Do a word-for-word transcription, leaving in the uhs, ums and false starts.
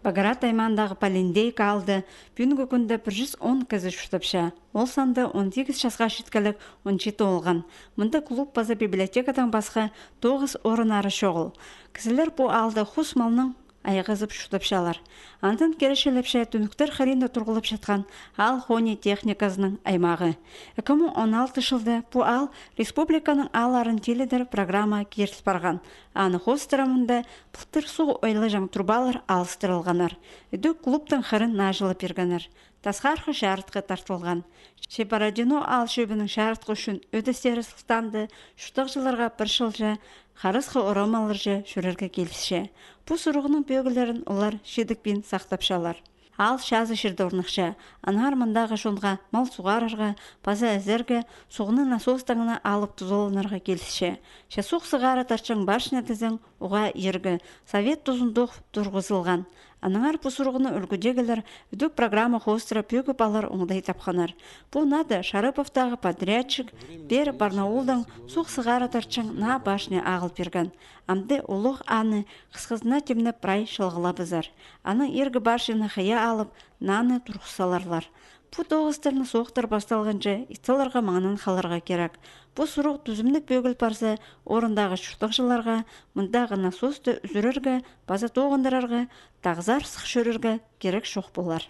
Погорат аймаандағы Полендейка аалда пӱӱнгі кӱнде пір чӱс он кізі чуртапча. Ол санда он сигіс часха читкелек он читі оолған. Мында клуб паза библиотекадаң пасха тоғыс орыннары чоғыл. Кізілер пу аалда хус малнаң айғазып чуртапчалар. Аннаң киречілепче Тӱнӱктер хыринда турғылапчатхан аал хони техниказының аймағы. Ікі муң он алтынҷы чылда пу аал республиканың аалларын тилідер программа киріл парған. Аны хоостыра мында пылтыр суғ ойлаҷаң турбалар алыстырылғаннар. Ідӧк клубтың хырин нааҷылап пиргеннер. Тасхархы чарытхы тартылған. Че Бородино аал чӧбінің чарытхы ӱчӱн ӧдестері сылтаанда чуртағҷыларға пір чылҷа харасхы орамаларҷа чӧрерге килісче. Пу сурығның пӧгіллерін олар чидікпин сахтапчалар. Аал чазы чирде орныхча, аннаңар мындағы чонға мал суғарарға паза ізерге суғны насостаңна алып тузаланарға килісче. Че суғ сығара тартчаң башня тізең уғаа иргі совет тузындох турғызылған. Аннаңар пу сурығны ӱлгӱдегілер ідӧк программа хоостыра пӧгіп алар оңдай тапханнар. Пу наада Шарыповтағы подрядчик пеер Барнаулдаң суғ сығара тартчаң наа башня ағыл пирген. Амды улуғ аны хысхызына тимнеп прай чылғылабызар. Анаң иргі башняны хыйа алып, наны турғыс саларлар. Пу тоғыстарны соохтар пасталғанҷа ит саларға маңнан халарға кирек. Пу сурығ тӱзімніг пӧгіл парза, орындағы чуртағҷыларға мындағы насосты ӱзӱрерге паза тоғындырарға тағзар сых чӧрерге кирек чох полар.